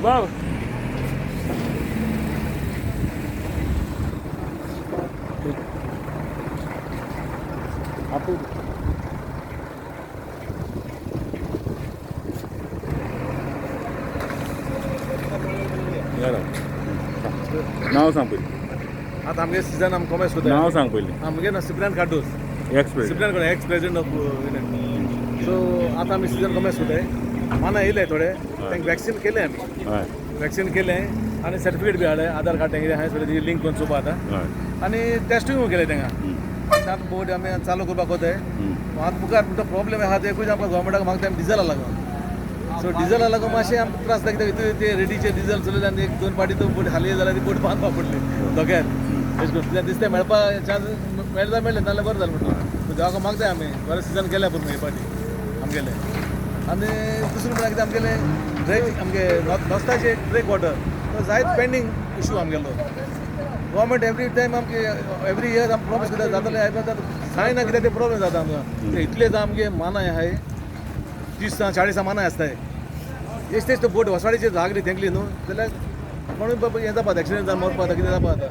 बाब आपू नाव सांग पयलीं. आतां आमगे सिजन आमी कॉमर्स करता. नाव सांग पयलीं. आमगे ना Cyprian Cardozo. Ex president. Cyprian Cardozo ex president of. So आतां आमी सिजन कॉमर्स करताय. माना येयले थोडे, तांकां वॅक्सिन केलें आमी. हय. वॅक्सिन केलें आनी सर्टिफिकेट बी हाडलें, आधार कार्ड तेंगेलें हांवें सगळें लिंक करून चोवपा आतां. हय. आनी टेस्टींग केलें तांकां. आतां बोट आमी चालू करपाक वताय. आतां मुखार म्हणटा प्रॉब्लेम आहा ते एकूच आमकां गव्हर्मेंटाक मागता आमी डिजला लागून. सो डिजला लागून मातशें आमकां त्रास जाता कित्याक हितून ते रेडीचे डिजल चलयले आनी एक दोन पाटी तो बोट खाली जाल्यार ती बोट बांदपाक पडली धोक्यार. अशें करून कित्याक दिसता मेळपा चान्स मेळटा मेळ्ळें, नाल्यार बरें जालें म्हणटा. देवाक मागताय आमी बरें सिजन केल्या पूण हे पाटी आमगेलें. आनी दुसरें म्हणल्यार कितें आमगेलें ड्रेक आमगे नोस्ताचे ब्रेक वॉटर तो जायत पेंडींग इशू आमगेलो. गव्हर्मेंट एवरी टायम आमगे एवरी इयर आम प्रॉमिस करता जातलें, आयकता जायना कित्याक ते प्रॉब्लेम जाता आमकां. ते इतले जावं आमगे मानाय आहाय, 30 40 मानाय आसताय. तेच तेच तो बोट वसाडीचेर लागली तेंकली न्हू जाल्यार कोणूय बाबा हें जावपा, एक्सिडंट जावन मरपा कितें जावपा जाता.